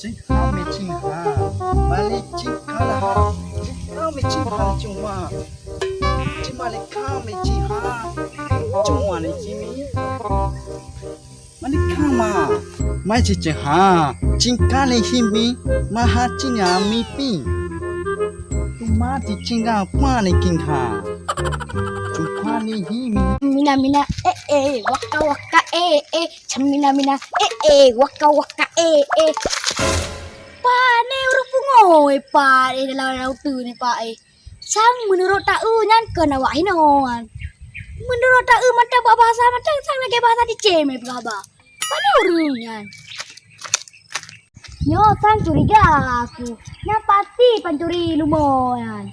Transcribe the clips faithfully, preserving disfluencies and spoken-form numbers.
Cing ha mé cing ha. Balik cing kalah. Cing ha mé cing ha cuma. Cuma lé ka mé cing ha. Cuma lé cing mi. Mani ka ma. Mai cing cing ha. Cing ka lé hi mi. Ma ha cing ya mi pi. Cuma di cing ga pa lé king ha. Cuma lé hi mi. Mina mina eh eh waka waka eh eh. Cemina mina eh eh waka waka eh eh. Pane ureueng pungo eh pa eh dalam laut tu ni pa eh. Sang meunurot taeu nyan kon awak hinoe. Meunurot taeu mantong bak bahasa mantong sang lagèe bahasa Aceh meupeugah ba. Pane ureueng nyan. Nyoe sang curiga aku. Nyan pasti pancuri leumo nyan.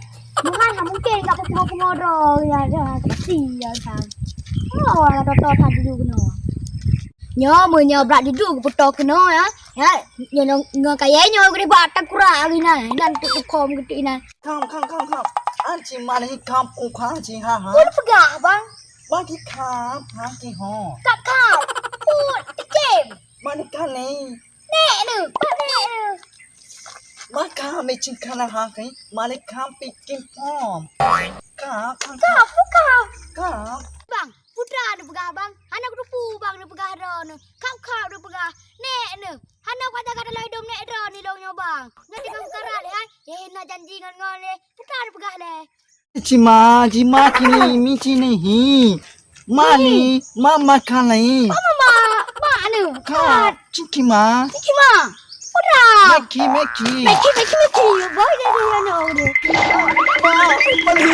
Bukan ha mungken ka pungo-pungo droe nyan. Ya, kasian sang. Oh, ada toto tadi dulu kena. Nyoe meunyoe brat dudu geupeutoe keunoe ya. Ya, nyoe nyoe ngon kayèe nyoe geudeh bak tangkurak lagèe nyan. Nyan tuk tukhom geutik nyan. Kham, kham, kham, kham. An cing ma lé kham u kham cing ha ha. Peue peugah bang? Bang ki kham, ha ki ho. Kap kap. Put tikim. Ma lé kham ni. Nek nu, kap nek nu. Ma kham me cing kham ha ki. Ma lé kham pi kim pom. Kham, kham, Kap, kham. Kap. Bang, putra nu peugah bang. Hana kuteupeu bang nu peugah droeneuh. Kap kap nu peugah. Nek nu. Hana kuaja gata lom idom nek droe ni lôn nyoe bang. Nyan di bang karat lé hai. Ye na janji ngon ngon lé. Putra peugah lé. Cima, cima kini mi cini hi. Ma ni, ma makan lai. Ma ma ma ma anu. Ka, ciki ma. Ciki ma. Putra. Meki, meki. Meki meki meki. Boy dia dia anu dia. Ma, ma ni.